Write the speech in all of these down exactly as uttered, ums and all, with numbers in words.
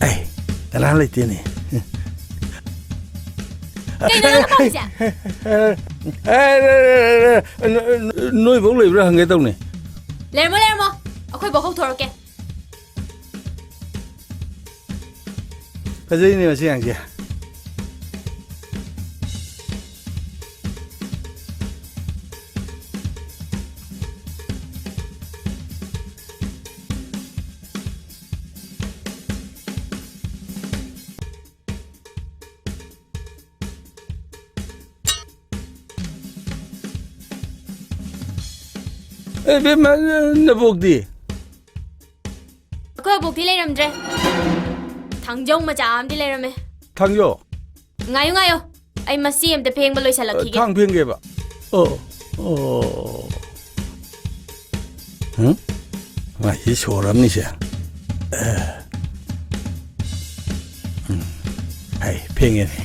ꯑꯩ ꯀꯅꯥ ꯂꯩꯇꯦꯅꯦ꯫ ꯀꯩꯅꯣ ꯅꯪꯅ ꯄꯥꯝꯃꯤꯁꯦ? ꯅꯣꯏꯐꯧ ꯂꯩꯕ꯭ꯔꯥ ꯍꯪꯒꯦ ꯇꯧꯅꯦ꯫ ꯂꯩꯔꯝꯃꯣ, ꯂꯩꯔꯝꯃꯣ꯫ ꯑꯩꯈꯣꯏ ꯕꯣꯛ ꯀꯧꯊꯣꯔꯛꯀꯦ꯫ ꯐꯖꯩꯅꯦ ꯃꯁꯤ ꯑꯉꯥꯡꯁꯦ꯫ ꯑꯦ, ꯏꯕꯦꯝꯃ, ꯅꯕꯣꯛꯇꯤ? ꯑꯩꯈꯣꯏ ꯑꯕꯣꯛꯇꯤ ꯂꯩꯔꯝꯗ꯭ꯔꯦ꯫ ꯊꯥꯡꯖꯧ ꯃꯆꯥ ꯑꯃꯗꯤ ꯂꯩꯔꯝꯃꯦ꯫ ꯊꯥꯡꯖꯧ? ꯉꯥꯏꯌꯨ, ꯉꯥꯏꯌꯨ꯫ ꯑꯩ ꯃꯁꯤ ꯑꯝꯇ ꯐꯦꯡꯕ ꯂꯣꯏꯁꯜꯂꯛꯈꯤꯒꯦ꯫ ꯊꯥꯡ ꯐꯦꯡꯒꯦꯕ? ꯑꯣ, ꯑꯣ꯫ ꯍꯨꯝ? ꯃꯥꯏꯁꯤ ꯁꯣꯔ ꯑꯃꯅꯤꯁꯦ꯫ ꯑꯦ꯫ ꯎꯝ꯫ ꯍꯩ, ꯐꯦꯡꯉꯦꯅꯦ꯫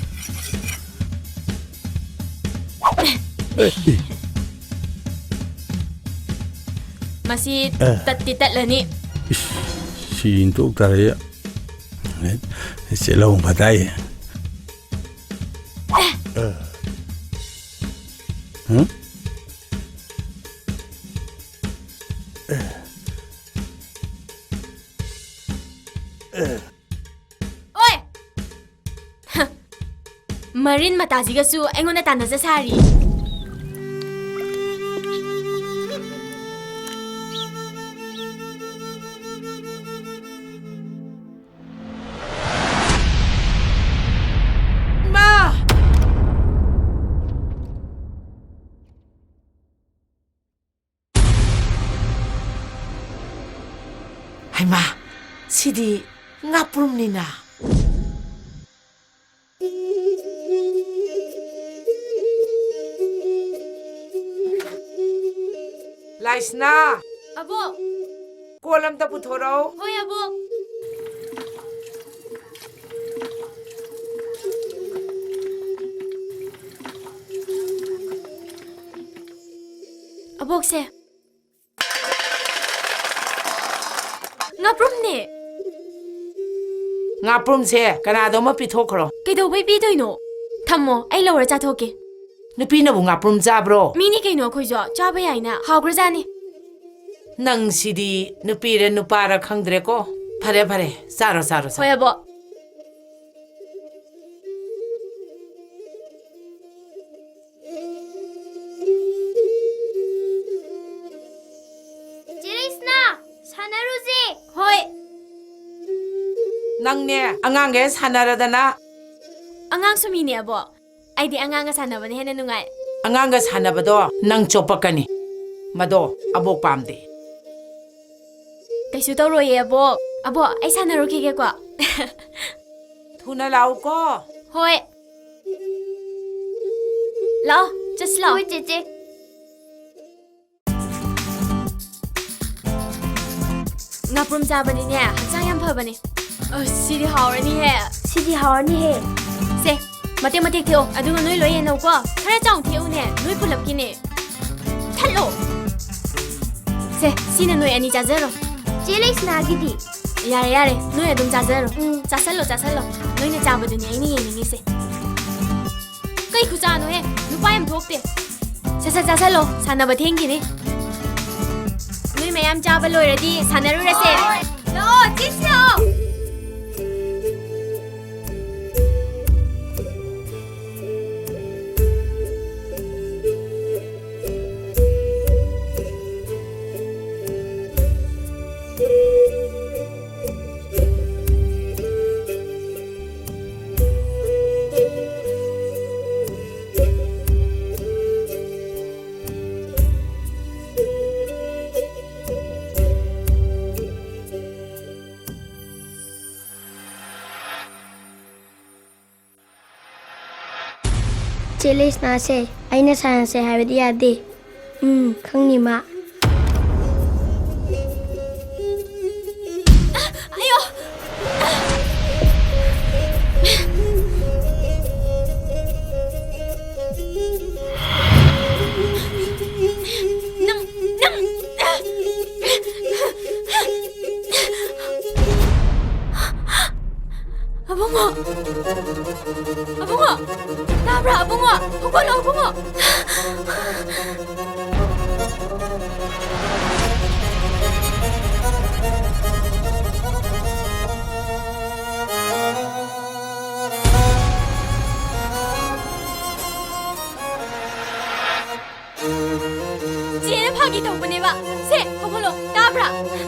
ꯑꯦ꯫ ꯃꯁꯤ ꯑꯦ꯫ ꯇꯠꯇꯤ ꯇꯠꯂꯅꯤ꯫ ꯏꯁ, ꯁꯤ ꯏꯟꯊꯣꯛ ꯇꯥꯔꯦ꯫ ꯆꯦꯜꯍꯧ ꯐꯗꯥꯏ꯫ ꯍꯨꯝ? ꯑꯣꯏ! ꯍ! ꯃꯔꯤꯟ ꯃꯇꯥꯁꯤꯒꯁꯨ ꯑꯩꯉꯣꯟꯗ ꯇꯥꯟꯅꯖ ꯁꯥꯔꯤ꯫ ꯏꯃꯥ! ꯍꯩꯃꯥ, ꯁꯤꯗꯤ ꯉꯥꯄ꯭ꯔꯨꯝꯅꯤꯅ꯫ ꯂꯥꯏꯁꯅꯥ! ꯑꯕꯣꯛ! ꯀꯣꯜ ꯑꯝꯇ ꯄꯨꯊꯣꯔꯛꯎ꯫ ꯍꯣꯏ, ꯑꯕꯣꯛ꯫ ꯑꯕꯣꯛꯁꯦ, ꯉꯥꯄ꯭ꯔꯨꯝꯅꯦ꯫ ꯉꯥꯄ꯭ꯔꯨꯝꯁꯦ ꯀꯅꯥꯗꯣꯃ ꯄꯤꯊꯣꯛꯈ꯭ꯔꯣ꯫ ꯀꯩꯗꯧꯕꯩ ꯄꯤꯗꯣꯏꯅꯣ? ꯊꯝꯃꯣ, ꯑꯩ ꯂꯧꯔ ꯆꯥꯊꯣꯛꯀꯦ꯫ ꯅꯨꯄꯤꯅꯕꯨ ꯉꯥꯄ꯭ꯔꯨꯝ ꯆꯥꯕ꯭ꯔꯣ? ꯃꯤꯅꯤ ꯀꯩꯅꯣ ꯑꯩꯈꯣꯏꯁꯨ꯫ ꯆꯥꯕ ꯌꯥꯏꯅ꯫ ꯍꯥꯎꯈ꯭ꯔꯖꯥꯠꯅꯤ꯫ ꯅꯪꯁꯤꯗꯤ ꯅꯨꯄꯤꯔ ꯅꯨꯄꯥꯔ ꯈꯪꯗ꯭ꯔꯦꯀꯣ꯫ ꯐꯔꯦ, ꯐꯔꯦ, ꯆꯥꯔꯣ, ꯆꯥꯔꯣ, ꯆꯥꯔꯣ꯫ ꯍꯣꯏ, ꯑꯕꯣꯛ꯫ ꯆꯦ ꯂꯩꯁꯅꯥ, ꯁꯥꯟꯅꯔꯨꯁꯦ꯫ ꯍꯣꯏ꯫ ꯅꯪꯅꯦ, ꯑꯉꯥꯡꯈꯩ ꯁꯥꯟꯅꯔꯗꯅ꯫ ꯑꯉꯥꯡꯁꯨ ꯃꯤꯅꯦ, ꯑꯕꯣꯛ꯫ ꯑꯩꯗꯤ ꯑꯉꯥꯡꯒ ꯁꯥꯟꯅꯕꯅ ꯍꯦꯟꯅ ꯅꯨꯡꯉꯥꯏ꯫ ꯑꯉꯥꯡꯒ ꯁꯥꯟꯅꯕꯗꯣ ꯅꯪ ꯆꯣꯞꯄꯛꯀꯅꯤ꯫ ꯃꯗꯣ ꯑꯕꯣꯛ ꯄꯥꯝꯗꯦ꯫ ꯀꯩꯁꯨ ꯇꯧꯔꯣꯏꯌꯦ, ꯑꯕꯣꯛ꯫ ꯑꯕꯣꯛ, ꯑꯩ ꯁꯥꯟꯅꯔꯨꯈꯤꯒꯦꯀꯣ꯫ ꯊꯨꯅ ꯂꯥꯛꯎꯀꯣ꯫ ꯍꯣꯏ꯫ ꯂꯥꯛꯑꯣ, ꯆꯠꯁꯤ ꯂꯥꯛꯑꯣ꯫ ꯍꯣꯏ, ꯆꯦꯆꯦ꯫ ꯉꯥꯄ꯭ꯔꯨꯝ ꯆꯥꯕꯗꯤꯅꯦ, ꯍꯛꯆꯥꯡ ꯌꯥꯝ ꯐꯕꯅꯦ꯫ ꯑꯁ, ꯁꯤꯗꯤ ꯍꯥꯎꯔꯅꯤꯍꯦ꯫ ꯁꯤꯗꯤ ꯍꯥꯎꯔꯅꯤꯍꯦ꯫ ꯁꯦ, ꯃꯇꯦꯛ ꯃꯇꯦꯛ ꯊꯦꯛꯑꯣ, ꯑꯗꯨꯒ ꯅꯣꯏ ꯂꯣꯏ ꯌꯦꯟꯅꯧꯀꯣ꯫ ꯈꯔ ꯆꯥꯎꯅ ꯊꯦꯛꯎꯅꯦ, ꯅꯣꯏ ꯄꯨꯂꯞꯀꯤꯅꯦ꯫ ꯊꯠꯂꯣ꯫ ꯁꯦ, ꯁꯤꯅ ꯅꯣꯏ ꯑꯅꯤ ꯆꯥꯖꯔꯣ꯫ ꯆꯦ ꯂꯩꯁꯅꯥꯒꯤꯗꯤ? ꯌꯥꯔꯦ, ꯌꯥꯔꯦ, ꯅꯣꯏ ꯑꯗꯨꯝ ꯆꯥꯖꯔꯣ꯫ ꯎꯝ꯫ ꯆꯥꯁꯜꯂꯣ, ꯆꯥꯁꯜꯂꯣ꯫ ꯅꯣꯏꯅ ꯆꯥꯕꯗꯨꯅꯦ ꯑꯩꯅ ꯌꯦꯡꯅꯤꯡꯉꯤꯁꯦ꯫ ꯀꯩ ꯈꯨꯆꯥꯅꯣꯍꯦ? ꯅꯨꯄꯥ ꯌꯥꯝ ꯊꯣꯛꯇꯦ꯫ ꯁꯠ ꯁꯠ ꯆꯥꯁꯜꯂꯣ, ꯁꯥꯟꯅꯕ ꯊꯦꯡꯈꯤꯅꯤ꯫ ꯅꯣꯏ ꯃꯌꯥꯝ ꯆꯥꯕ ꯂꯣꯏꯔꯗꯤ ꯁꯥꯟꯅꯔꯨꯔꯁꯦ꯫ ꯂꯥꯛꯑꯣ, ꯆꯦꯁꯤ ꯂꯥꯛꯑꯣ꯫ ꯆꯦ ꯂꯩꯁꯅꯥꯁꯦ, ꯑꯩꯅ ꯁꯥꯟꯅꯁꯦ ꯍꯥꯏꯕꯗꯤ ꯌꯥꯗꯦ꯫ ꯎꯝ, ꯈꯪꯅꯤ ꯃꯥ꯫ ꯑꯌꯣ! ꯅꯪ, ꯅꯪ! ꯆꯦꯅ ꯐꯥꯒꯤ ꯇꯧꯕꯅꯦꯕ꯫ ꯁꯦ, ꯍꯧꯒꯠꯂꯣ, ꯇꯥꯕ꯭ꯔꯥ?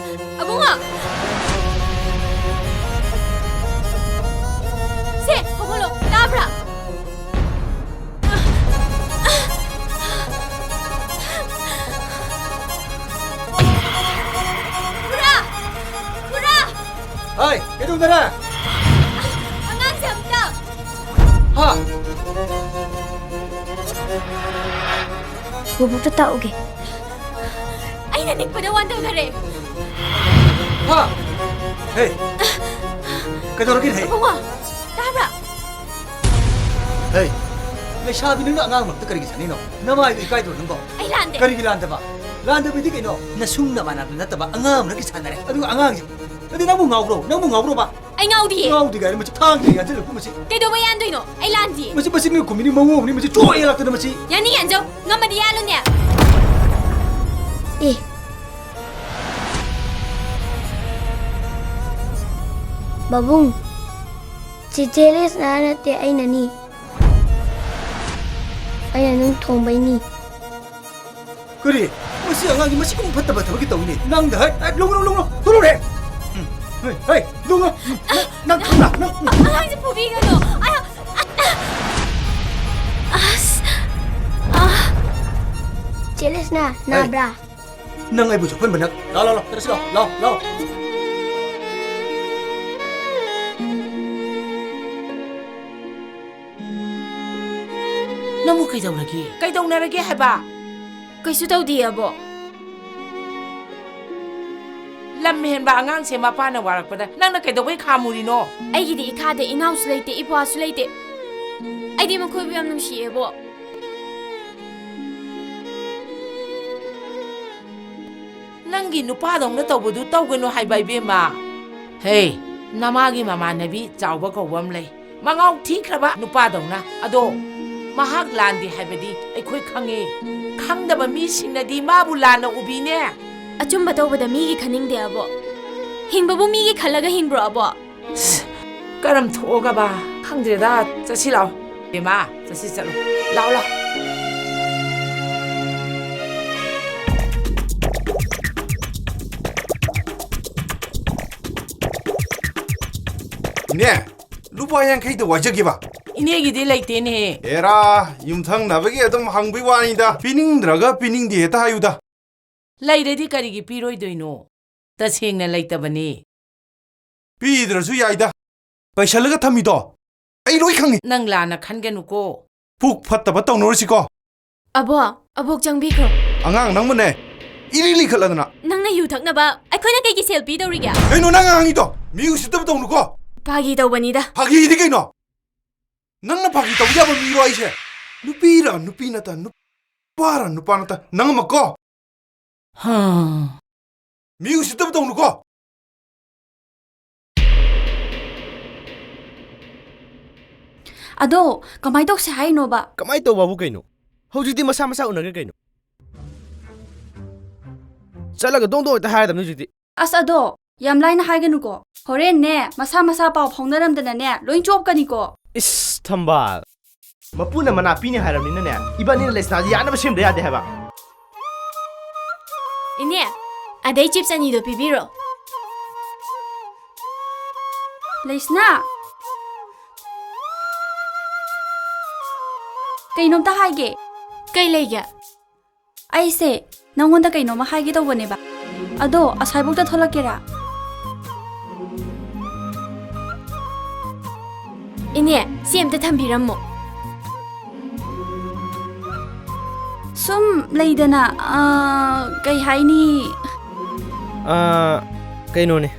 ꯑꯕꯨꯡꯉꯣ! ꯁꯦ, ꯍꯧꯒꯠꯂꯣ, ꯇꯥꯕ꯭ꯔꯥ? ꯈꯨꯔꯥ! ꯈꯨꯔꯥ! ꯍꯥꯏ, ꯀꯩꯗꯧꯗꯔꯦ? ꯑꯉꯥꯡꯁꯦ ꯑꯝꯇ! ꯍꯥ? ꯕꯨꯕꯣꯛꯇ ꯇꯥꯛꯎꯒꯦ꯫ ꯑꯩꯅ ꯅꯤꯛꯄꯗ ꯋꯥꯟꯊꯈꯔꯦ꯫ ꯍꯥ? ꯍꯦ! ꯀꯩꯗꯧꯔꯒꯦ, ꯍꯦ? ꯑꯕꯨꯡꯉꯣ, ꯇꯥꯕ꯭ꯔꯥ? ꯍꯦ! ꯂꯩꯁꯥꯕꯤ ꯅꯪꯅ ꯑꯉꯥꯡ ꯃꯔꯛꯇ ꯀꯔꯤꯒꯤ ꯁꯥꯟꯅꯩꯅꯣ? ꯅꯃꯥꯏꯗꯣ ꯏꯀꯥꯏꯗ꯭ꯔꯣ ꯅꯪꯕꯣ? ꯑꯩ ꯂꯥꯟꯗꯦ꯫ ꯀꯔꯤꯒꯤ ꯂꯥꯟꯗꯕ? ꯂꯥꯟꯗꯕꯤꯗꯤ ꯀꯩꯅꯣ? ꯅꯁꯨꯡ ꯅꯃꯥꯟꯅꯕ ꯅꯠꯇꯕ ꯑꯉꯥꯡ ꯑꯃꯅ ꯁꯥꯟꯅꯔꯦ꯫ ꯑꯗꯨꯒ ꯑꯉꯥꯡꯁꯦ, ꯑꯗꯨ ꯅꯪꯕꯨ ꯉꯥꯎꯕ꯭ꯔꯣ? ꯅꯪꯕꯨ ꯉꯥꯎꯕ꯭ꯔꯣꯕ? ꯑꯩ ꯉꯥꯎꯗꯤꯌꯦ꯫ ꯉꯥꯎꯗꯦ ꯀꯥꯏꯅ ꯃꯁꯤ ꯊꯥꯡꯁꯦ ꯌꯥꯟꯁꯤꯜꯂꯛꯄ ꯃꯁꯤ꯫ ꯀꯩꯗꯧꯕꯩ ꯌꯥꯟꯗꯣꯏꯅꯣ? ꯑꯩ ꯂꯥꯟꯗꯤꯌꯦ꯫ ꯃꯁꯤ, ꯃꯁꯤ ꯃꯤ ꯈꯨꯃꯤꯅꯤ ꯃꯑꯣꯡ ꯑꯃꯅꯤ, ꯃꯁꯤ ꯆꯣꯛꯑꯦ ꯂꯥꯛꯇꯅ ꯃꯁꯤ꯫ ꯌꯥꯅꯤ ꯌꯥꯟꯖꯧ, ꯉꯝꯃꯗꯤ ꯌꯥꯜꯂꯨꯅꯦ꯫ ꯑꯦ꯫ ꯄꯥꯕꯨꯡ, ꯆꯤꯆꯦ ꯂꯤꯁꯅꯥ ꯅꯠꯇꯦ, ꯑꯩꯅꯅꯤ꯫ ꯑꯩꯅ ꯅꯪ ꯊꯣꯝꯕꯩꯅꯤ꯫ ꯀꯔꯤ? ꯃꯁꯤ ꯑꯉꯥꯡꯁꯤ ꯃꯁꯤꯒꯨꯝꯕ ꯐꯠꯇꯕ ꯊꯕꯛꯀꯤ ꯇꯧꯏꯅꯦ꯫ ꯅꯪꯗ ꯍꯦꯛ, ꯍꯦꯛ, ꯂꯧꯔꯣ, ꯂꯧꯔꯣ, ꯊꯣꯛꯂꯛꯑꯣ ꯍꯦꯛ꯫ ꯎꯝ, ꯍꯦ, ꯍꯦ, ꯂꯧꯔꯣ꯫ ꯎꯝ, ꯅꯪ, ꯅꯪ ꯈꯪꯕ꯭ꯔꯥ? ꯅꯪ, ꯅꯪ꯫ ꯑꯉꯥꯡꯁꯦ ꯐꯨꯕꯤꯒꯅꯨ꯫ ꯑꯌꯥ, ꯑꯁ, ꯑ꯫ ꯆꯦ ꯂꯤꯁꯅꯥ, ꯍꯦ꯫ ꯅꯥꯕ꯭ꯔꯥ? ꯅꯪ ꯑꯩꯕꯨ ꯆꯣꯞꯍꯟꯕ ꯅꯪ꯫ ꯂꯥꯎ, ꯂꯥꯎ, ꯂꯥꯎ, ꯆꯠꯂꯁꯤ ꯂꯥꯎ, ꯂꯥꯎ, ꯂꯥꯎ꯫ ꯅꯪꯕꯨ ꯀꯩꯗꯧꯔꯒꯦ? ꯀꯩꯗꯧꯅꯔꯒꯦ ꯍꯥꯏꯕ? ꯀꯩꯁꯨ ꯇꯧꯗꯤꯌꯦ, ꯑꯕꯣꯛ꯫ ꯂꯝ ꯍꯦꯟꯕ ꯑꯉꯥꯡꯁꯦ ꯃꯄꯥꯅ ꯋꯥꯔꯛꯄꯗ ꯅꯪꯅ ꯀꯩꯗꯧꯕꯩ ꯈꯥꯝꯃꯨꯔꯤꯅꯣ? ꯑꯩꯒꯤꯗꯤ ꯏꯈꯥꯗ ꯏꯅꯥꯎꯁꯨ ꯂꯩꯇꯦ, ꯏꯄ꯭ꯋꯥꯁꯨ ꯂꯩꯇꯦ꯫ ꯑꯩꯗꯤ ꯃꯈꯣꯏꯕꯨ ꯌꯥꯝ ꯅꯨꯡꯁꯤꯌꯦ, ꯑꯕꯣꯛ꯫ ꯅꯪꯒꯤ ꯅꯨꯄꯥꯗꯧꯅ ꯇꯧꯕꯗꯨ ꯇꯧꯒꯅꯨ ꯍꯥꯏꯕ, ꯏꯕꯦꯝꯃ꯫ ꯍꯦ, ꯅꯃꯥꯒꯤ ꯃꯃꯥꯟꯅꯕꯤ ꯆꯥꯎꯕ ꯀꯧꯕ ꯑꯃ ꯂꯩ꯫ ꯃꯉꯥꯎ ꯊꯤꯈ꯭ꯔꯕ ꯅꯨꯄꯥꯗꯧꯅ꯫ ꯑꯗꯣ ꯃꯍꯥꯛ ꯂꯥꯟꯗꯦ ꯍꯥꯏꯕꯗꯤ ꯑꯩꯈꯣꯏ ꯈꯪꯉꯤ꯫ ꯈꯪꯗꯕ ꯃꯤꯁꯤꯡꯅꯗꯤ ꯃꯥꯕꯨ ꯂꯥꯟꯅ ꯎꯕꯤꯅꯦ꯫ ꯑꯆꯨꯝꯕ ꯇꯧꯕꯗ ꯃꯤꯒꯤ ꯈꯟꯅꯤꯡꯗꯦ, ꯑꯕꯣꯛ꯫ ꯍꯤꯡꯕꯕꯨ ꯃꯤꯒꯤ ꯈꯜꯂꯒ ꯍꯤꯡꯕ꯭ꯔꯣ, ꯑꯕꯣꯛ? ꯀꯔꯝ ꯊꯣꯛꯑꯒꯕ? ꯈꯪꯗ꯭ꯔꯦꯗ, ꯆꯠꯁꯤ ꯂꯥꯛꯑꯣ꯫ ꯏꯃꯥ, ꯆꯠꯁꯤ ꯆꯠꯂꯣ꯫ ꯂꯥꯛꯑꯣ, ꯂꯥꯛꯑꯣ꯫ ꯏꯅꯦ, ꯂꯨꯄꯥ ꯌꯥꯡꯈꯩꯗ ꯋꯥꯏꯖꯒꯦꯕ꯫ ꯏꯅꯦꯒꯤꯗꯤ ꯂꯩꯇꯦꯅꯦ꯫ ꯑꯦꯔꯥ, ꯌꯨꯝꯊꯪꯅꯕꯒꯤ ꯑꯗꯨꯝ ꯍꯪꯕꯩ ꯋꯥꯅꯤꯗ꯫ ꯄꯤꯅꯤꯡꯗ꯭ꯔꯒ ꯄꯤꯅꯤꯡꯗꯦ ꯍꯦꯛꯇ ꯍꯥꯏꯌꯨꯗ꯫ ꯂꯩꯔꯗꯤ ꯀꯔꯤꯒꯤ ꯄꯤꯔꯣꯏꯗꯣꯏꯅꯣ? ꯇꯁꯦꯡꯅ ꯂꯩꯇꯕꯅꯤ꯫ ꯄꯤꯗ꯭ꯔꯁꯨ ꯌꯥꯏꯗ꯫ ꯄꯩꯁꯜꯂꯒ ꯊꯝꯃꯤꯗꯣ ꯑꯩ ꯂꯣꯏ ꯈꯪꯉꯤ꯫ ꯅꯪ ꯂꯥꯟꯅ ꯈꯟꯒꯅꯨꯀꯣ꯫ ꯄꯨꯛ ꯐꯠꯇꯕ ꯇꯧꯅꯔꯨꯁꯤꯀꯣ꯫ ꯑꯕꯣ, ꯑꯕꯣꯛ ꯆꯪꯕꯤꯈ꯭ꯔꯣ꯫ ꯑꯉꯥꯡ ꯅꯪꯕꯨꯅꯦ, ꯏꯔꯤ ꯂꯤꯈꯠꯂꯗꯅ꯫ ꯅꯪꯅ ꯌꯨ ꯊꯛꯅꯕ ꯑꯩꯈꯣꯏꯅ ꯀꯩꯒꯤ ꯁꯦꯜ ꯄꯤꯗꯧꯔꯤꯒꯦ? ꯀꯩꯅꯣ ꯅꯪ ꯉꯥꯡꯉꯤꯗꯣ? ꯃꯤ ꯎꯁꯤꯠꯇꯕ ꯇꯧꯅꯨꯀꯣ꯫ ꯐꯥꯒꯤ ꯇꯧꯕꯅꯤꯗ꯫ ꯐꯥꯒꯤꯗꯤ ꯀꯩꯅꯣ? ꯅꯪꯅ ꯐꯥꯒꯤ ꯇꯧꯕ ꯌꯥꯕ ꯃꯤꯔꯣ ꯑꯩꯁꯦ? ꯅꯨꯄꯤꯔ ꯅꯨꯄꯤ ꯅꯠꯇ, ꯅꯨꯄꯥꯔ ꯅꯨꯄꯥ ꯅꯠꯇ, ꯅꯪ ꯑꯃ ꯀꯣ꯫ ꯍꯥ꯫ ꯃꯤ ꯎꯁꯤꯠꯇꯕ ꯇꯧꯅꯨꯀꯣ꯫ ꯑꯗꯣ ꯀꯃꯥꯏ ꯇꯧꯁꯦ ꯍꯥꯏꯅꯣꯕ? ꯀꯃꯥꯏ ꯇꯧꯕꯕꯨ ꯀꯩꯅꯣ? ꯍꯧꯖꯤꯛꯇꯤ ꯃꯁꯥ ꯃꯁꯥ ꯎꯅꯈ꯭ꯔꯦ ꯀꯩꯅꯣ꯫ ꯆꯠꯂꯒ ꯗꯣꯡ ꯗꯣꯡ ꯍꯦꯛꯇ ꯍꯥꯏꯔꯗꯕꯅꯤ ꯍꯧꯖꯤꯛꯇꯤ꯫ ꯑꯁ, ꯑꯗꯣ ꯌꯥꯝ ꯂꯥꯏꯅ ꯍꯥꯏꯒꯅꯨꯀꯣ꯫ ꯍꯣꯔꯦꯟꯅꯦ ꯃꯁꯥ ꯃꯁꯥ ꯄꯥꯎ ꯐꯥꯎꯅꯔꯝꯗꯅꯅꯦ ꯂꯣꯏ ꯆꯣꯞꯀꯅꯤꯀꯣ꯫ ꯏꯁ, ꯊꯝꯕꯥꯜ꯫ ꯃꯄꯨꯅ ꯃꯅꯥ ꯄꯤꯅꯤ ꯍꯥꯏꯔꯕꯅꯤꯅꯅꯦ, ꯏꯕꯥꯅꯤꯅ ꯂꯩꯁꯅꯥꯁꯦ ꯌꯥꯅꯕ ꯁꯦꯝꯗ ꯌꯥꯗꯦ ꯍꯥꯏꯕ꯫ ꯏꯅꯦ, ꯑꯗꯩ ꯆꯤꯞꯁ ꯑꯅꯤꯗꯣ ꯄꯤꯕꯤꯔꯣ꯫ ꯂꯩꯁꯅꯥ, ꯀꯩꯅꯣꯝꯇ ꯍꯥꯏꯒꯦ꯫ ꯀꯩ ꯂꯩꯒꯦ? ꯑꯩꯁꯦ ꯅꯪꯉꯣꯟꯗ ꯀꯩꯅꯣꯝꯃ ꯍꯥꯏꯒꯦ ꯇꯧꯕꯅꯦꯕ꯫ ꯑꯗꯣ ꯑꯁꯥꯏꯕꯧꯇ ꯊꯣꯛꯂꯛꯀꯦꯔꯥ? ꯏꯅꯦ, ꯁꯤ ꯑꯝꯇ ꯊꯝꯕꯤꯔꯝꯃꯣ꯫ ꯁꯨꯝ ꯂꯩꯗꯅ, ꯑ, ꯀꯩ ꯍꯥꯏꯅꯤ? ꯑ, ꯀꯩꯅꯣꯅꯦ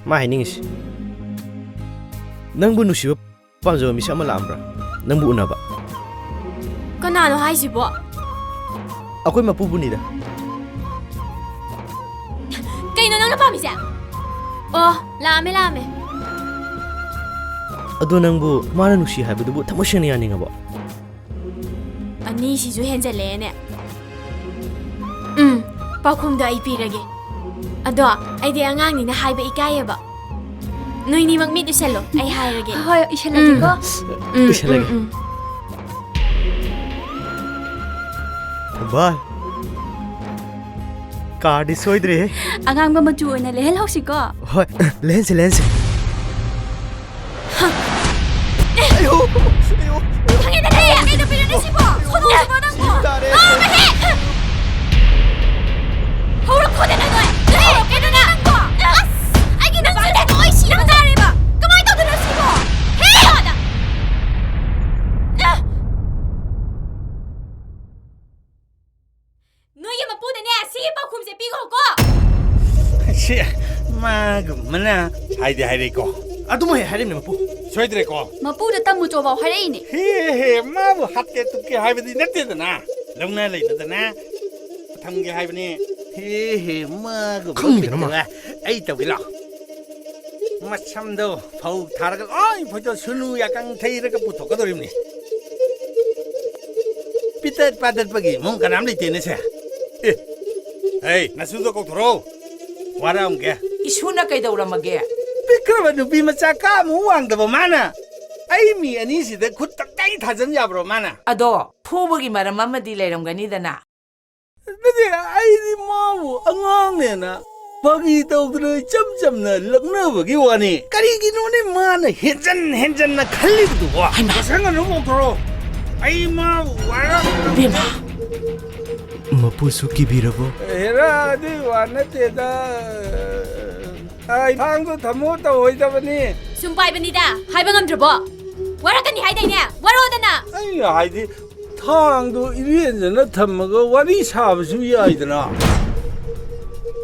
ꯃꯥ ꯍꯥꯏꯅꯤꯡꯉꯤꯁꯤ꯫ ꯅꯪꯕꯨ ꯅꯨꯡꯁꯤꯕ ꯄꯥꯝꯖꯕ ꯃꯤꯁꯛ ꯑꯃ ꯂꯥꯛꯑꯝꯕ꯭ꯔꯥ? ꯅꯪꯕꯨ ꯎꯅꯕ꯫ ꯀꯅꯥꯅꯣ ꯍꯥꯏꯁꯤꯕꯣ? ꯑꯩꯈꯣꯏ ꯃꯄꯨꯕꯨꯅꯤꯗ꯫ ꯀꯩꯅꯣ ꯅꯪꯅ ꯄꯥꯝꯃꯤꯁꯦ? ꯑꯣ, ꯂꯥꯛꯑꯝꯃꯦ, ꯂꯥꯛꯑꯝꯃꯦ꯫ ꯑꯗꯣ ꯅꯪꯕꯨ ꯃꯥꯅ ꯅꯨꯡꯁꯤ ꯍꯥꯏꯕꯗꯨꯕꯨ ꯊꯃꯣꯏ ꯁꯦꯡꯅ ꯌꯥꯅꯤꯡꯉꯕꯣ? ꯑꯅꯤꯁꯤꯁꯨ ꯍꯦꯟꯖꯜꯂꯛꯑꯦꯅꯦ꯫ ꯎꯝ, ꯄꯥꯎꯈꯨꯝꯗꯣ ꯑꯩ ꯄꯤꯔꯒꯦ꯫ ꯑꯗꯣ ꯑꯩꯗꯤ ꯑꯉꯥꯡꯅꯤꯅ ꯍꯥꯏꯕ ꯏꯀꯥꯏꯌꯦꯕ꯫ ꯅꯣꯏꯅꯤꯃꯛ ꯃꯤꯠ ꯎꯏꯁꯜꯂꯣ, ꯑꯩ ꯍꯥꯏꯔꯒꯦ꯫ ꯍꯣꯏ, ꯏꯁꯜꯂꯒꯦꯀꯣ꯫ ꯎꯝ, ꯎꯝ, ꯏꯁꯜꯂꯒꯦ꯫ ꯎꯝ, ꯎꯝ꯫ ꯕꯥꯏ, ꯀꯥꯔꯗꯤ ꯁꯣꯏꯗ꯭ꯔꯦꯍꯦ꯫ ꯑꯉꯥꯡꯕ ꯃꯆꯨ ꯑꯣꯏꯅ ꯂꯩꯍꯜꯍꯧꯁꯤꯀꯣ꯫ ꯍꯣꯏ, ꯂꯩꯍꯟꯁꯤ, ꯂꯩꯍꯟꯁꯤ꯫ ꯑꯌꯣ! ꯑꯌꯣ! ꯈꯪꯉꯦꯗꯅ ꯑꯩ! ꯀꯩꯗꯧꯕꯤꯔꯣꯅꯦ ꯁꯤꯕꯣ? ꯁꯣꯅꯣꯁꯤꯕꯣ ꯅꯪꯕꯣ? ꯁꯤ ꯇꯥꯔꯦ꯫ ꯉꯥꯡꯉꯦꯍꯦ! ꯍꯧꯔꯛꯈꯣꯗꯅ ꯅꯣꯏ! ꯅꯣꯏ ꯍꯧꯔꯛꯀꯦꯗꯅ! ꯅꯪꯕꯣ! ꯑꯁ! ꯑꯩꯒꯤ ꯅꯨꯄꯥꯁꯦ ꯂꯣꯏ ꯁꯤꯕ ꯇꯥꯔꯦꯕ! ꯀꯃꯥꯏꯅ ꯇꯧꯗꯣꯏꯅꯣ ꯁꯤꯕꯣ? ꯍꯦ! ꯅꯣꯏꯒꯤ ꯃꯄꯨꯗꯅꯦ ꯁꯤꯒꯤ ꯄꯥꯎꯈꯨꯝꯁꯦ ꯄꯤꯈꯣꯀꯣ꯫ ꯁꯤ ꯃꯥꯒꯨꯝꯕꯅ ꯍꯥꯏꯗꯤ ꯍꯥꯏꯔꯛꯏꯀꯣ꯫ ꯑꯗꯨꯃꯛ ꯍꯦꯛ ꯍꯥꯏꯔꯤꯕꯅꯦ, ꯃꯄꯨ꯫ ꯁꯣꯏꯗ꯭ꯔꯦꯀꯣ꯫ ꯃꯄꯨꯗ ꯇꯝꯃꯨꯆꯣꯕꯥꯎ ꯍꯥꯏꯔꯛꯏꯅꯦ꯫ ꯍꯦ ꯍꯦ, ꯃꯥꯕꯨ ꯍꯥꯠꯀꯦ ꯇꯨꯞꯀꯦ ꯍꯥꯏꯕꯗꯤ ꯅꯠꯇꯦꯗꯅ꯫ ꯂꯧꯅ ꯂꯩꯅꯗꯅ ꯊꯝꯒꯦ ꯍꯥꯏꯕꯅꯤ꯫ ꯍꯦ ꯍꯦ, ꯃꯥꯒꯨꯝꯕ ꯈꯪꯉꯤꯗꯅ ꯃꯥ꯫ ꯐꯤꯠꯇꯨꯒ ꯑꯩ ꯇꯧꯒꯦ ꯂꯥꯎ꯫ ꯃꯁꯝꯗꯣ ꯐꯧ ꯊꯥꯔꯒ ꯂꯣꯏ ꯐꯣꯏꯗꯣꯛ, ꯁꯨꯅꯨ ꯌꯥꯀꯪ ꯊꯩꯔꯒ ꯄꯨꯊꯣꯛꯀꯗꯧꯔꯤꯕꯅꯤ꯫ ꯄꯤꯇꯠ ꯄꯥꯇꯠꯄꯒꯤ ꯃꯑꯣꯡ ꯀꯅꯥꯝ ꯂꯩꯇꯦꯅꯦ ꯁꯦ꯫ ꯑꯦ, ꯍꯩ, ꯅꯁꯨꯗꯣ ꯀꯧꯊꯣꯔꯛꯑꯣ꯫ ꯋꯥꯔꯛꯑꯝꯒꯦ꯫ ꯏꯁꯨꯅ ꯀꯩꯗꯧꯔꯝꯃꯒꯦ? ꯄꯤꯛꯈ꯭ꯔꯕ ꯅꯨꯄꯤ ꯃꯆꯥ ꯀꯥꯃꯨꯛ ꯋꯥꯡꯗꯕ ꯃꯥꯅ ꯑꯩ ꯃꯤ ꯑꯅꯤꯁꯤꯗ ꯈꯨꯠ ꯇꯪꯈꯥꯏ ꯊꯥꯖꯟ ꯌꯥꯕ꯭ꯔꯣ ꯃꯥꯅ? ꯑꯗꯣ ꯐꯨꯕꯒꯤ ꯃꯔꯝ ꯑꯃꯗꯤ ꯂꯩꯔꯝꯒꯅꯤꯗꯅ꯫ ꯅꯠꯇꯦ, ꯑꯩꯗꯤ ꯃꯥꯕꯨ ꯑꯉꯥꯡꯅꯦꯅ ꯐꯥꯒꯤ ꯇꯧꯗꯅ ꯏꯆꯝ ꯆꯝꯅ ꯂꯛꯅꯕꯒꯤ ꯋꯥꯅꯤ꯫ ꯀꯔꯤꯒꯤꯅꯣꯅꯦ ꯃꯥꯅ ꯍꯦꯟꯖꯟ ꯍꯦꯟꯖꯟꯅ ꯈꯜꯂꯤꯕꯗꯨꯕꯣ? ꯍꯩꯃꯥ! ꯃꯁꯪ ꯑꯗꯨꯝ ꯀꯧꯊꯣꯔꯛꯑꯣ꯫ ꯑꯩ ꯃꯥꯕꯨ ꯋꯥꯔꯧ-, ꯏꯕꯦꯝꯃ! ꯃꯄꯨꯁꯨ ꯀꯤꯕꯤꯔꯕꯣ? ꯍꯦꯔꯥ, ꯑꯗꯨꯏ ꯋꯥ ꯅꯠꯇꯦꯗ꯫ ꯑꯩ ꯊꯥꯡꯗꯣ ꯊꯝꯃꯣ ꯇꯧꯍꯣꯏꯗꯕꯅꯤ꯫ ꯁꯨꯝ ꯄꯥꯏꯕꯅꯤꯗ, ꯍꯥꯏꯕ ꯉꯝꯗ꯭ꯔꯕꯣ? ꯋꯥꯔꯛꯀꯅꯤ ꯍꯥꯏꯗꯥꯏꯅꯦ? ꯋꯥꯔꯛꯑꯣꯗꯅ! ꯑꯩꯅ ꯍꯥꯏꯗꯤ, ꯊꯥꯡꯗꯣ ꯏꯔꯦꯟꯖꯅ ꯊꯝꯃꯒ ꯋꯥꯔꯤ ꯁꯥꯕꯁꯨ ꯌꯥꯏꯗꯅ꯫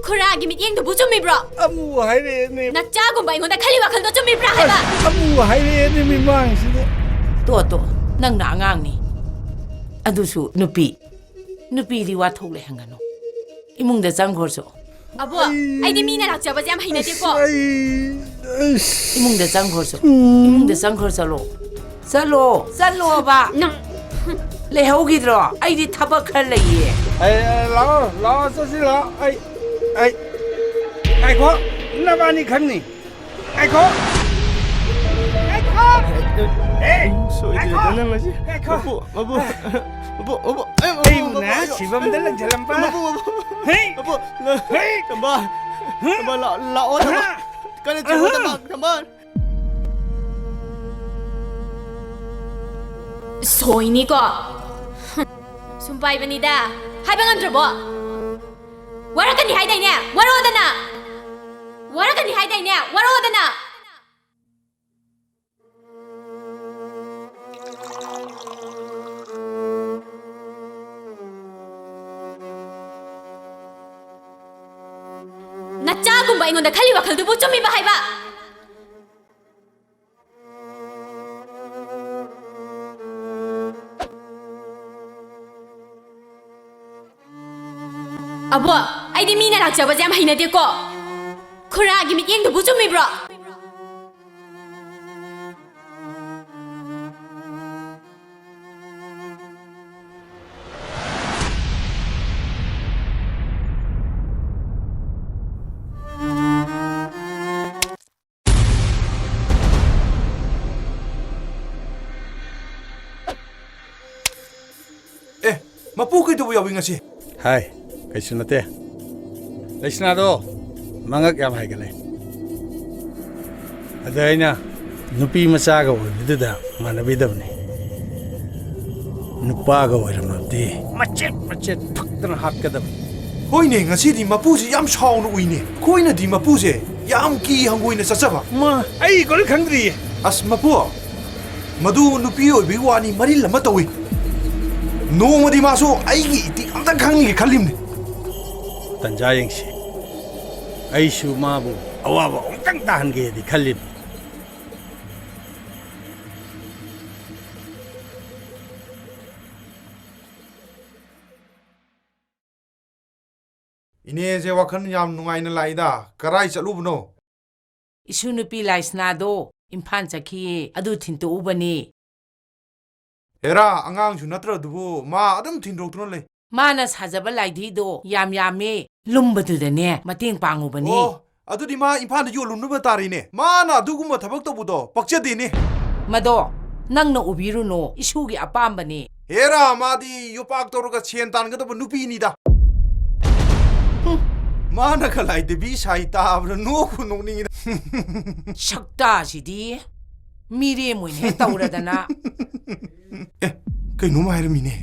ꯈꯨꯔꯥꯒꯤ ꯃꯤꯠꯌꯦꯡꯗꯨꯕꯨ ꯆꯨꯝꯃꯤꯕ꯭ꯔꯣ? ꯑꯃꯨꯛ ꯍꯥꯏꯔꯛꯑꯦꯅꯦ꯫ ꯅꯆꯥꯒꯨꯝꯕ ꯑꯩꯉꯣꯟꯗ ꯈꯜꯂꯤ ꯋꯥꯈꯜꯗꯣ ꯆꯨꯝꯃꯤꯕ꯭ꯔꯥ ꯍꯥꯏꯕ? ꯑꯁ, ꯑꯃꯨꯛ ꯍꯥꯏꯔꯛꯑꯦꯅꯦ ꯃꯤꯃꯥꯡꯁꯤꯗ꯫ ꯇꯣ, ꯇꯣ, ꯅꯪꯅ ꯑꯉꯥꯡꯅꯤ꯫ ꯑꯗꯨꯁꯨ ꯅꯨꯄꯤ꯫ ꯅꯨꯄꯤꯗꯤ ꯋꯥꯊꯣꯛ ꯂꯩꯍꯟꯒꯅꯨ꯫ ꯏꯃꯨꯡꯗ ꯆꯪꯈ꯭ꯔꯁꯨ꯫ ꯑꯕꯣ, ꯑꯩ ꯑꯩꯗꯤ ꯃꯤꯅ ꯂꯥꯛꯆꯕꯁꯦ ꯌꯥꯝ ꯍꯩꯅꯗꯦꯀꯣ꯫ ꯑꯁ, ꯑꯩ, ꯑꯁ꯫ ꯏꯃꯨꯡꯗ ꯆꯪꯈ꯭ꯔꯁꯨ꯫ ꯎꯝ꯫ ꯏꯃꯨꯡꯗ ꯆꯪꯈ꯭ꯔ ꯆꯠꯂꯣ꯫ ꯆꯠꯂꯣ, ꯆꯠꯂꯣꯕ꯫ ꯅꯪ ꯂꯩꯍꯧꯈꯤꯗ꯭ꯔꯣ? ꯑꯩꯗꯤ ꯊꯕꯛ ꯈꯔ ꯂꯩꯌꯦ꯫ ꯑꯩ, ꯑꯩ, ꯂꯥꯛꯑꯣ, ꯂꯥꯛꯑꯣ, ꯆꯠꯁꯤ ꯂꯥꯛꯑꯣ꯫ ꯑꯩ, ꯑꯩ, ꯉꯥꯏꯈꯣ, ꯅꯕꯥꯅꯤ ꯈꯪꯅꯤ꯫ ꯉꯥꯏꯈꯣ꯫ ꯉꯥꯏꯈꯣ꯫ ꯑꯦ, ꯁꯣꯏꯗ꯭ꯔꯦꯗ ꯉꯥꯏꯈꯣ꯫ ꯅꯪ ꯉꯁꯤ꯫ ꯉꯥꯏꯈꯣ꯫ ꯃꯄꯨ, ꯃꯄꯨ, ꯃꯄꯨ, ꯃꯄꯨ, ꯑꯩ, ꯃꯄꯨ, ꯑꯩꯕꯨꯅꯦ ꯃꯄꯨ, ꯑꯩ, ꯁꯤꯕꯝꯗ ꯂꯪꯁꯤꯜꯂꯝꯕ꯫ ꯃꯄꯨ, ꯃꯄꯨ, ꯍꯦ꯫ ꯃꯄꯨ, ꯍꯦ꯫ ꯊꯝꯕꯥꯜ, ꯊꯝꯕꯥꯜ, ꯂꯥꯛꯑꯣ, ꯊꯝꯕꯥꯜ꯫ ꯀꯟꯅ ꯆꯤꯡꯉꯣ, ꯊꯝꯕꯥꯜ, ꯊꯝꯕꯥꯜ꯫ ꯁꯣꯏꯅꯤꯀꯣ꯫ ꯁꯨꯝ ꯄꯥꯏꯕꯅꯤꯗ꯫ ꯍꯥꯏꯕ ꯉꯝꯗ꯭ꯔꯕꯣ? ꯋꯥꯔꯛꯀꯅꯤ ꯍꯥꯏꯗꯥꯏꯅꯦ? ꯋꯥꯔꯛꯑꯣꯗꯅ꯫ ꯋꯥꯔꯛꯀꯅꯤ ꯍꯥꯏꯗꯥꯏꯅꯦ? ꯋꯥꯔꯛꯑꯣꯗꯅ꯫ ꯅꯆꯥꯒꯨꯝꯕ ꯑꯩꯉꯣꯟꯗ ꯈꯜꯂꯤ ꯋꯥꯈꯜꯗꯨꯕꯨ ꯆꯨꯝꯃꯤꯕ ꯍꯥꯏꯕ? ꯑꯕꯣ, ꯑꯩꯗꯤ ꯃꯤꯅ ꯂꯥꯛꯆꯕꯁꯦ ꯌꯥꯝ ꯍꯩꯅꯗꯦꯀꯣ꯫ ꯈꯨꯔꯥꯒꯤ ꯃꯤꯠꯌꯦꯡꯗꯨꯕꯨ ꯆꯨꯝꯃꯤꯕ꯭ꯔꯣ? ꯑꯦ, ꯃꯄꯨ ꯀꯩꯗꯧꯕ ꯌꯥꯎꯏ ꯉꯁꯤ? ꯍꯥꯏ, ꯀꯩꯁꯨ ꯅꯠꯇꯦ꯫ ꯂꯩꯁꯅꯥꯗꯣ ꯃꯉꯛ ꯌꯥꯝ ꯍꯥꯏꯒꯠꯂꯦ꯫ ꯑꯗ ꯑꯩꯅ ꯅꯨꯄꯤ ꯃꯆꯥꯒ ꯑꯣꯏꯕꯗꯨꯗ ꯃꯥꯟꯅꯕꯤꯗꯕꯅꯤ꯫ ꯅꯨꯄꯥꯒ ꯑꯣꯏꯔꯝꯃꯕꯗꯤ ꯃꯆꯦꯠ ꯃꯆꯦꯠ ꯐꯛꯇꯅ ꯍꯥꯠꯀꯗꯕꯅꯤ꯫ ꯍꯣꯏꯅꯦ, ꯉꯁꯤꯗꯤ ꯃꯄꯨꯁꯤ ꯌꯥꯝ ꯁꯥꯎꯅ ꯎꯏꯅꯦ꯫ ꯑꯩꯈꯣꯏꯅꯗꯤ ꯃꯄꯨꯁꯦ ꯌꯥꯝ ꯀꯤ ꯍꯪꯒꯣꯏꯅ ꯆꯠꯆꯕ꯫ ꯃꯥ, ꯑꯩ ꯀꯔꯤꯝ ꯈꯪꯗ꯭ꯔꯤꯌꯦ꯫ ꯑꯁ, ꯃꯄꯨ, ꯃꯗꯨ ꯅꯨꯄꯤ ꯑꯣꯏꯕꯒꯤ ꯋꯥꯅꯤ, ꯃꯔꯤꯜ ꯑꯃ ꯇꯧꯏ꯫ ꯅꯣꯡꯃꯗꯤ ꯃꯥꯁꯨ ꯑꯩꯒꯤ ꯏꯇꯤꯛ ꯑꯝꯇꯪ ꯈꯪꯅꯤꯡꯒꯦ ꯈꯜꯂꯤꯕꯅꯤ꯫ ꯇꯟꯖꯥ ꯌꯦꯡꯁꯤ꯫ ꯑꯩꯁꯨ ꯃꯥꯕꯨ ꯑꯋꯥꯕ ꯑꯃꯨꯛꯇꯪ ꯇꯥꯍꯟꯒꯦꯗꯤ ꯈꯜꯂꯤꯕꯅꯤ꯫ ꯏꯅꯦꯁꯦ ꯋꯥꯈꯜ ꯌꯥꯝ ꯅꯨꯡꯉꯥꯏꯅ ꯂꯥꯛꯏꯗ꯫ ꯀꯔꯥꯏ ꯆꯠꯂꯨꯕꯅꯣ? ꯏꯁꯨ ꯅꯨꯄꯤ ꯂꯥꯏꯁꯅꯥꯗꯣ ꯏꯝꯐꯥꯜ ꯆꯠꯈꯤꯌꯦ, ꯑꯗꯨ ꯊꯤꯟꯇꯣꯛꯎꯕꯅꯤ꯫ ꯍꯦꯔꯥ, ꯑꯉꯥꯡꯁꯨ ꯅꯠꯇ꯭ꯔꯗꯨꯕꯨ ꯃꯥ ꯑꯗꯨꯝ ꯊꯤꯟꯗꯣꯛꯇꯨꯅ ꯂꯩ꯫ ꯃꯥꯅ ꯁꯥꯖꯕ ꯂꯥꯏꯙꯤꯗꯣ ꯌꯥꯝ ꯌꯥꯝꯃꯦ, ꯂꯨꯝꯕꯗꯨꯗꯅꯦ ꯃꯇꯦꯡ ꯄꯥꯡꯉꯨꯕꯅꯤ꯫ ꯑꯣ, ꯑꯗꯨꯗꯤ ꯃꯥ ꯏꯝꯐꯥꯜꯗ ꯌꯣꯜꯂꯨꯅꯕ ꯇꯥꯔꯤꯅꯦ꯫ ꯃꯥꯅ ꯑꯗꯨꯒꯨꯝꯕ ꯊꯕꯛ ꯇꯧꯕꯗꯣ ꯄꯛꯆꯗꯦꯅꯦ꯫ ꯃꯗꯣ ꯅꯪꯅ ꯎꯕꯤꯔꯨꯅꯨ, ꯏꯁꯨꯒꯤ ꯑꯄꯥꯝꯕꯅꯤ꯫ ꯍꯦꯔꯥ, ꯃꯥꯗꯤ ꯌꯣꯄꯥꯛ ꯇꯧꯔꯒ ꯁꯦꯟ ꯇꯥꯟꯒꯗꯕ ꯅꯨꯄꯤꯅꯤꯗ꯫ ꯍꯨꯝ, ꯃꯥꯅ ꯈꯂꯥꯏꯗꯕꯤ ꯁꯥꯏ ꯇꯥꯕꯗ ꯅꯣꯛꯄꯨ ꯅꯣꯛꯅꯤꯡꯉꯤꯗ꯫ ꯁꯛꯇꯥꯁꯤꯗꯤ ꯃꯤꯔꯦꯝ ꯑꯣꯏꯅ ꯍꯦꯛ ꯇꯧꯔꯗꯅ꯫ ꯑꯦ, ꯀꯩꯅꯣꯝ ꯍꯥꯏꯔꯝꯃꯤꯅꯦ꯫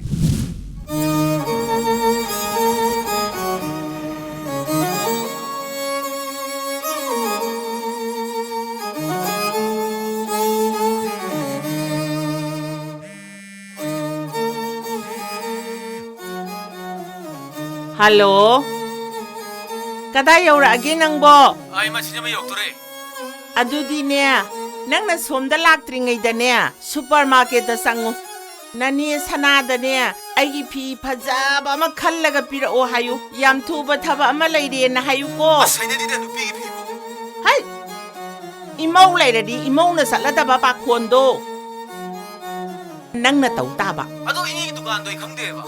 ꯍꯜꯂꯣ, ꯀꯗꯥꯏ ꯌꯧꯔꯛꯑꯒꯦ ꯅꯪꯕꯣ? ꯑꯩ ꯃꯁꯤꯗ ꯌꯧꯗꯣꯔꯦ꯫ ꯑꯗꯨꯗꯤꯅꯦ, ꯅꯪꯅ ꯁꯣꯝꯗ ꯂꯥꯛꯇ꯭ꯔꯤꯉꯩꯗꯅꯦ, ꯁꯨꯄꯔ ꯃꯥꯔꯀꯦꯠꯇ ꯆꯪꯉꯨ꯫ ꯅꯅꯦ ꯁꯅꯥꯗꯅꯦ, ꯑꯩꯒꯤ ꯐꯤ ꯐꯖꯕ ꯑꯃ ꯈꯜꯂꯒ ꯄꯤꯔꯛꯑꯣ ꯍꯥꯏꯌꯨ꯫ ꯌꯥꯝ ꯊꯨꯕ ꯊꯕꯛ ꯑꯃ ꯂꯩꯔꯦꯅ ꯍꯥꯏꯌꯨꯀꯣ꯫ ꯑꯁ, ꯍꯩꯅꯗꯦꯗ ꯅꯨꯄꯤꯒꯤ ꯐꯤꯕꯨ꯫ ꯍꯩ! ꯏꯃꯧ ꯂꯩꯔꯗꯤ ꯏꯃꯧꯅ ꯆꯠꯂꯗꯕ ꯄꯥꯈꯣꯟꯗꯣ ꯅꯪꯅ ꯇꯧ ꯇꯥꯕ꯫ ꯑꯗꯣ ꯏꯅꯦꯒꯤ ꯗꯨꯀꯥꯟꯗꯣ ꯑꯩ ꯈꯪꯗꯦꯕ꯫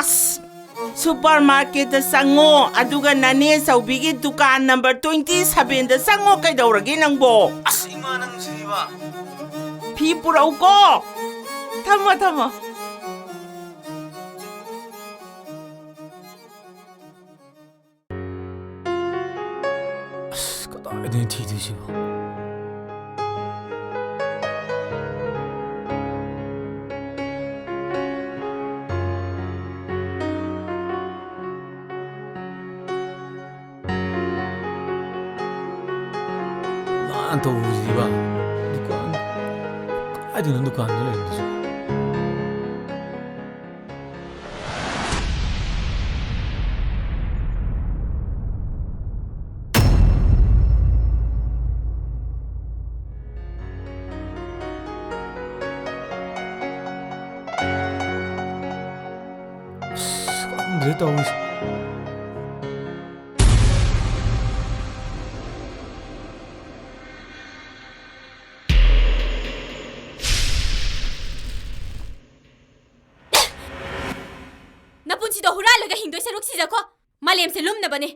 ꯑꯁ! ꯁꯨꯄꯔ ꯃꯥꯔꯀꯦꯠꯇ ꯆꯪꯉꯣ, ꯑꯗꯨꯒ ꯅꯅꯦ ꯆꯧꯕꯤꯒꯤ ꯗꯨꯀꯥꯟ ꯅꯝꯕꯔ ꯇ꯭ꯋꯦꯟꯇꯤ ꯁꯚꯦꯟꯗ ꯆꯪꯉꯣ꯫ ꯀꯩꯗꯧꯔꯒꯦ ꯅꯪꯕꯣ? ꯑꯁ, ꯏꯃꯥ, ꯅꯪ ꯁꯤꯗꯤꯕ꯫ ꯐꯤ ꯄꯨꯔꯛꯎꯀꯣ꯫ ꯊꯝꯃꯣ, ꯊꯝꯃꯣ꯫ ꯑꯁ, ꯀꯗꯥꯏꯗꯩ ꯊꯤꯗꯣꯏꯁꯤꯕꯣ? ꯂꯥꯟ ꯇꯧꯕꯁꯤꯗꯤꯕ꯫ ꯗꯨꯀꯥꯟ, ꯀꯗꯥꯏꯗꯅꯣ ꯗꯨꯀꯥꯟꯗ ꯂꯩꯔꯝꯗꯣꯏꯁꯦ? ꯑꯁ, ꯈꯪꯗ꯭ꯔꯦ ꯇꯧꯔꯤꯁꯦ꯫ ꯗꯣ ꯍꯨꯔꯥꯜꯂꯒ ꯍꯤꯡꯗꯣꯏ ꯁꯔꯨꯛ ꯁꯤꯖꯈꯣ꯫ ꯃꯥꯂꯦꯝꯁꯦ ꯂꯨꯝꯅꯕꯅꯦ꯫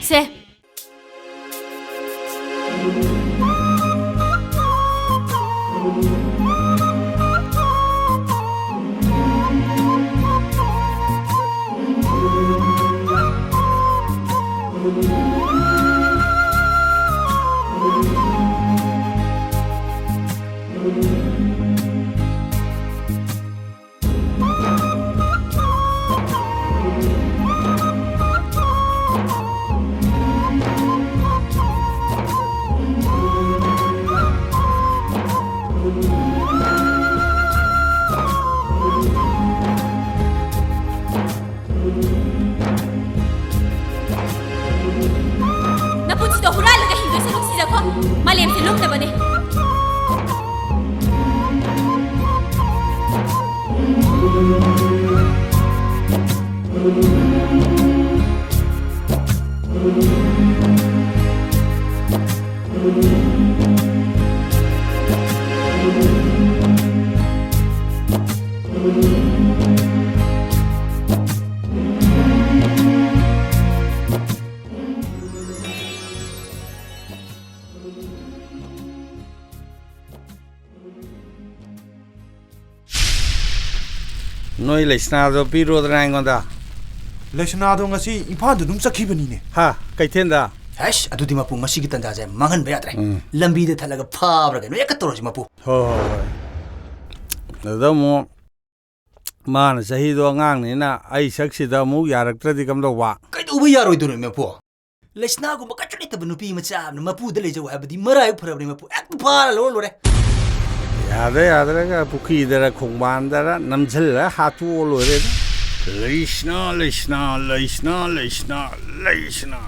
ꯁꯦ꯫ ꯅꯄꯨꯟꯁꯤꯗꯣ ꯍꯨꯔꯥꯜꯂꯒ ꯍꯤꯡꯗꯣꯏ ꯁꯔꯨꯛ ꯁꯤꯖꯈꯣ꯫ ꯃꯥꯂꯦꯝꯁꯦ ꯂꯨꯝꯅꯕꯅꯦ꯫ ꯅꯣꯏ ꯂꯩꯁꯅꯥꯗꯣ ꯄꯤꯔꯣꯗꯅ ꯑꯩꯉꯣꯟꯗ꯫ ꯂꯩꯁꯅꯥꯗꯣ ꯉꯁꯤ ꯏꯝꯐꯥꯜꯗ ꯑꯗꯨꯝ ꯆꯠꯈꯤꯕꯅꯤꯅꯦ꯫ ꯍꯥ? ꯀꯩꯊꯦꯜꯗ? ꯍꯩꯁ, ꯑꯗꯨꯗꯤ ꯃꯄꯨ, ꯉꯁꯤꯒꯤ ꯇꯟꯖꯥꯁꯦ ꯃꯥꯡꯍꯟꯕ ꯌꯥꯗ꯭ꯔꯦ꯫ ꯎꯝ꯫ ꯂꯝꯕꯤꯗ ꯊꯠꯂꯒ ꯐꯥꯕ꯭ꯔꯥ ꯀꯩꯅꯣ ꯍꯦꯛꯇ ꯇꯧꯔꯁꯤ, ꯃꯄꯨ꯫ ꯍꯣꯏ, ꯍꯣꯏ, ꯍꯣꯏ꯫ ꯑꯗꯨꯗ ꯑꯃꯨꯛ ꯃꯥꯅ ꯆꯍꯤꯗꯣ ꯑꯉꯥꯡꯅꯤꯅ ꯑꯩ ꯁꯛꯁꯤꯗ ꯑꯃꯨꯛ ꯌꯥꯔꯛꯇ꯭ꯔꯗꯤ ꯀꯝꯗꯧꯕ? ꯀꯩꯗꯧꯕ ꯌꯥꯔꯣꯏꯗꯣꯏꯅꯣ, ꯃꯄꯨ? ꯂꯩꯁꯅꯥꯒꯨꯝꯕ ꯀꯩꯁꯨ ꯂꯩꯇꯕ ꯅꯨꯄꯤ ꯃꯆꯥ ꯑꯃꯅ ꯃꯄꯨꯗ ꯂꯩꯖꯧ ꯍꯥꯏꯕꯗꯤ ꯃꯔꯥꯏꯕꯛ ꯐꯔꯕꯅꯤ, ꯃꯄꯨ꯫ ꯍꯦꯛꯇ ꯐꯥꯔ ꯂꯧꯔ ꯂꯣꯏꯔꯦ꯫ ꯌꯥꯗ꯭ꯔꯦ, ꯌꯥꯗ꯭ꯔꯦꯒ ꯄꯨꯈ꯭ꯔꯤꯗꯔ ꯈꯣꯡꯕꯥꯟꯗꯔ ꯅꯝꯁꯤꯜꯂ ꯍꯥꯠꯇꯣꯛꯑ ꯂꯣꯏꯔꯦꯗ꯫ ꯂꯩꯁꯅꯥ, ꯂꯩꯁꯅꯥ, ꯂꯩꯁꯅꯥ, ꯂꯩꯁꯅꯥ, ꯂꯩꯁꯅꯥ꯫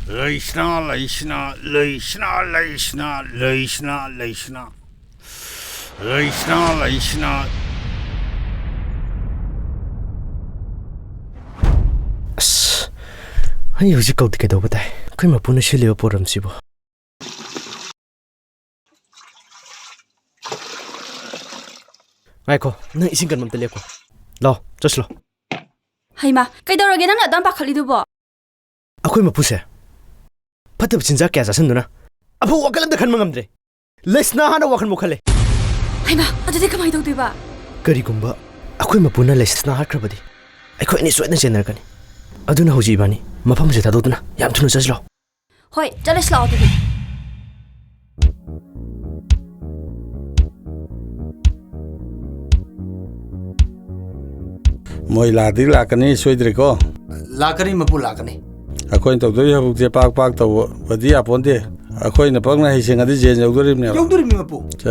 ꯂꯩꯁꯅꯥ, ꯂꯩꯁꯅꯥ, ꯂꯩꯁꯅꯥ, ꯂꯩꯁꯅꯥ, ꯂꯩꯁꯅꯥ, ꯂꯩꯁꯅꯥ꯫ ꯂꯩꯁꯅꯥ, ꯂꯩꯁꯅꯥ꯫ ꯑꯁ, ꯑꯩ ꯍꯧꯖꯤꯛ ꯀꯧꯗꯤ ꯀꯩꯗꯧꯕ ꯇꯥꯏ? ꯑꯩꯈꯣꯏ ꯃꯄꯨꯅ ꯁꯤꯜꯂꯤꯕ ꯄꯣꯠ ꯑꯃꯁꯤꯕꯨ꯫ ꯉꯥꯏꯈꯣ, ꯅꯪ ꯏꯁꯤꯡ ꯀꯟꯕ ꯑꯝꯇ ꯂꯦꯞꯈꯣ꯫ ꯂꯥꯎ, ꯆꯠꯁꯤꯂꯣ꯫ ꯍꯩꯃꯥ, ꯀꯩꯗꯧꯔꯒꯦ ꯅꯪꯅ ꯑꯗꯨꯌꯥꯝ ꯄꯥꯈꯠꯂꯤꯗꯨꯕꯣ? ꯑꯩꯈꯣꯏ ꯃꯄꯨꯁꯦ ꯐꯠꯇꯕ ꯆꯤꯟꯖꯥꯛ ꯀꯌꯥ ꯆꯥꯁꯤꯟꯗꯨꯅ ꯑꯐꯕ ꯋꯥꯈꯜ ꯑꯝꯇ ꯈꯟꯕ ꯉꯝꯗ꯭ꯔꯦ꯫ ꯂꯩꯁꯅꯥ ꯍꯥꯠꯅ ꯋꯥꯈꯜ ꯃꯨꯛꯈꯠꯂꯦ꯫ ꯍꯩꯃꯥ, ꯑꯗꯨꯗꯤ ꯀꯃꯥꯏꯅ ꯇꯧꯗꯣꯏꯕ? ꯀꯔꯤꯒꯨꯝꯕ ꯑꯩꯈꯣꯏ ꯃꯄꯨꯅ ꯂꯩꯁꯅꯥ ꯍꯥꯠꯈ꯭ꯔꯕꯗꯤ ꯑꯩꯈꯣꯏ ꯑꯅꯤ ꯁꯣꯏꯗꯅ ꯆꯦꯟꯅꯔꯛꯀꯅꯤ꯫ ꯑꯗꯨꯅ ꯍꯧꯖꯤꯛ ꯏꯕꯥꯅꯤ ꯃꯐꯝꯁꯦ ꯊꯥꯗꯣꯛꯇꯨꯅ ꯌꯥꯝ ꯊꯨꯅ ꯆꯠꯁꯤ ꯂꯥꯎ꯫ ꯍꯣꯏ, ꯆꯠꯂꯁꯤ ꯂꯥꯛꯑꯣ ꯑꯗꯨꯗꯤ꯫ ꯃꯣꯏ ꯂꯥꯛꯇꯤ ꯂꯥꯛꯀꯅꯤ ꯁꯣꯏꯗ꯭ꯔꯦꯀꯣ꯫ ꯂꯥꯛꯀꯅꯤ ꯃꯄꯨ, ꯂꯥꯛꯀꯅꯤ꯫ ꯑꯩꯈꯣꯏꯅ ꯇꯧꯗꯣꯏ ꯊꯕꯛꯁꯦ ꯄꯥꯛ ꯄꯥꯛ ꯇꯧꯕꯗꯤ ꯌꯥꯄꯣꯟꯇꯦ꯫ ꯑꯩꯈꯣꯏꯅ ꯄꯪꯅ ꯍꯩꯁꯤꯡꯉꯗꯤ ꯖꯦꯟ ꯌꯧꯗꯣꯔꯤꯕꯅꯦꯕ꯫ ꯌꯧꯗꯣꯔꯤꯕꯅꯤ ꯃꯄꯨ꯫ ꯁꯦ,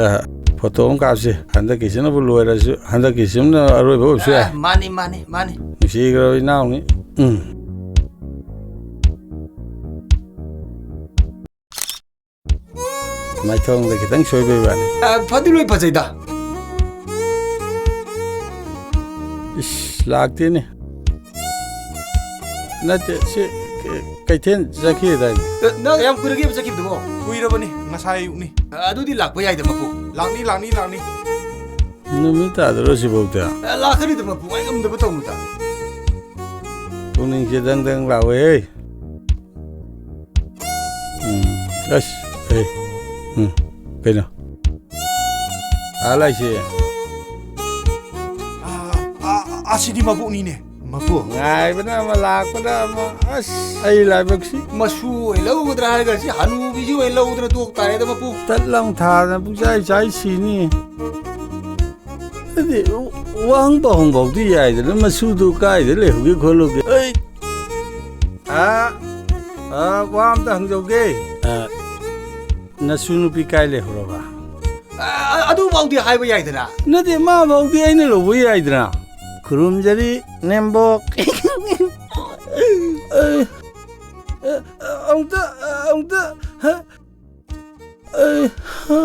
ꯐꯣꯇꯣ ꯑꯃ ꯀꯥꯞꯁꯤ꯫ ꯍꯟꯗꯛꯀꯤꯁꯤꯅꯕꯨ ꯂꯣꯏꯔꯁꯨ, ꯍꯟꯗꯛꯀꯤꯁꯤꯃꯅ ꯑꯔꯣꯏꯕ ꯑꯣꯏꯕꯁꯨ ꯌꯥꯏ꯫ ꯑ, ꯃꯥꯅꯤ, ꯃꯥꯅꯤ, ꯃꯥꯅꯤ꯫ ꯅꯨꯡꯁꯤꯈ꯭ꯔꯕ ꯏꯅꯥꯎꯅꯤ꯫ ꯎꯝ꯫ ꯃꯥꯏꯊꯣꯡꯗ ꯈꯤꯇꯪ ꯁꯣꯏꯕꯩ ꯋꯥꯅꯤ꯫ ꯑ, ꯐꯗꯤ ꯂꯣꯏ ꯐꯖꯩꯗ꯫ ꯏꯁ, ꯂꯥꯛꯇꯦꯅꯦ꯫ ꯅꯠꯇꯦ, ꯁꯤ ꯀ-, ꯀꯩꯊꯦꯜ ꯆꯠꯈꯤꯗꯥꯏꯅꯦ? ꯑ, ꯅꯪ ꯀꯌꯥꯝ ꯀꯨꯏꯔꯒꯦꯕ ꯆꯠꯈꯤꯕꯗꯨꯕꯣ? ꯀꯨꯏꯔꯕꯅꯤ, ꯉꯁꯥꯏ ꯑꯌꯨꯛꯅꯤ꯫ ꯑ, ꯑꯗꯨꯗꯤ ꯂꯥꯛꯄ ꯌꯥꯏꯗ, ꯃꯄꯨ꯫ ꯂꯥꯛꯅꯤ, ꯂꯥꯛꯅꯤ, ꯂꯥꯛꯅꯤ꯫ ꯅꯨꯃꯤꯠ ꯇꯥꯗꯣꯔꯣ ꯁꯤꯐꯥꯎꯗ? ꯑ, ꯂꯥꯛꯀꯅꯤꯗ, ꯃꯄꯨ, ꯉꯥꯏ ꯉꯝꯗꯕ ꯇꯧꯅꯨꯗ꯫ ꯄꯨꯛꯅꯤꯡꯁꯦ ꯗꯪ ꯗꯪ ꯂꯥꯎꯋꯦꯍꯦ꯫ ꯎꯝ, ꯑꯁ, ꯑꯦ, ꯎꯝ, ꯀꯩꯅꯣ? ꯑꯥ ꯂꯥꯏꯁꯦ꯫ ꯑꯥ, ꯑꯥ, ꯑꯁꯤꯗꯤ ꯃꯕꯣꯛꯅꯤꯅꯦ꯫ ꯃꯄꯨ꯫ ꯉꯥꯏꯕꯅ ꯑꯃ, ꯂꯥꯛꯄꯅ ꯑꯃ꯫ ꯑꯁ, ꯑꯩ ꯂꯥꯏꯕꯛꯁꯤ꯫ ꯃꯁꯨ ꯑꯣꯏ ꯂꯧꯒꯗ꯭ꯔꯥ ꯍꯥꯏꯔꯒ ꯁꯤ ꯍꯅꯨꯕꯤꯁꯤ ꯑꯣꯏ ꯂꯧꯗꯅ ꯇꯣꯛ ꯇꯥꯔꯦꯗ, ꯃꯄꯨ꯫ ꯇꯠ ꯂꯥꯎ ꯊꯥꯗꯅ ꯄꯨꯡꯆꯥꯏ ꯆꯥꯏ ꯁꯤꯅꯤ꯫ ꯑꯗꯨꯗꯤ ꯋꯥꯍꯪ ꯄꯥꯎꯍꯪꯐꯥꯎꯗꯤ ꯌꯥꯏꯗꯅ, ꯃꯁꯨꯗꯨ ꯀꯥꯏꯗ ꯂꯩꯍꯧꯒꯦ ꯈꯣꯠꯂꯨꯒꯦ? ꯑꯩ, ꯑ, ꯑ, ꯋꯥ ꯑꯝꯇ ꯍꯪꯖꯧꯒꯦ꯫ ꯑ, ꯅꯁꯨ ꯅꯨꯄꯤ ꯀꯥꯏ ꯂꯩꯍꯧꯔꯕ? ꯑ, ꯑꯗꯨꯐꯥꯎꯗꯤ ꯍꯥꯏꯕ ꯌꯥꯏꯗꯅ꯫ ꯅꯠꯇꯦ, ꯃꯥꯐꯥꯎꯗꯤ ꯑꯩꯅ ꯂꯧꯕ ꯌꯥꯏꯗꯅ꯫ ꯈꯨꯔꯨꯝꯖꯔꯤ, ꯅꯦꯝꯕꯣꯛ꯫ ꯑ, ꯑ, ꯑꯃꯨꯛꯇ, ꯑ, ꯑꯃꯨꯛꯇ, ꯍ? ꯑꯩ, ꯍ꯫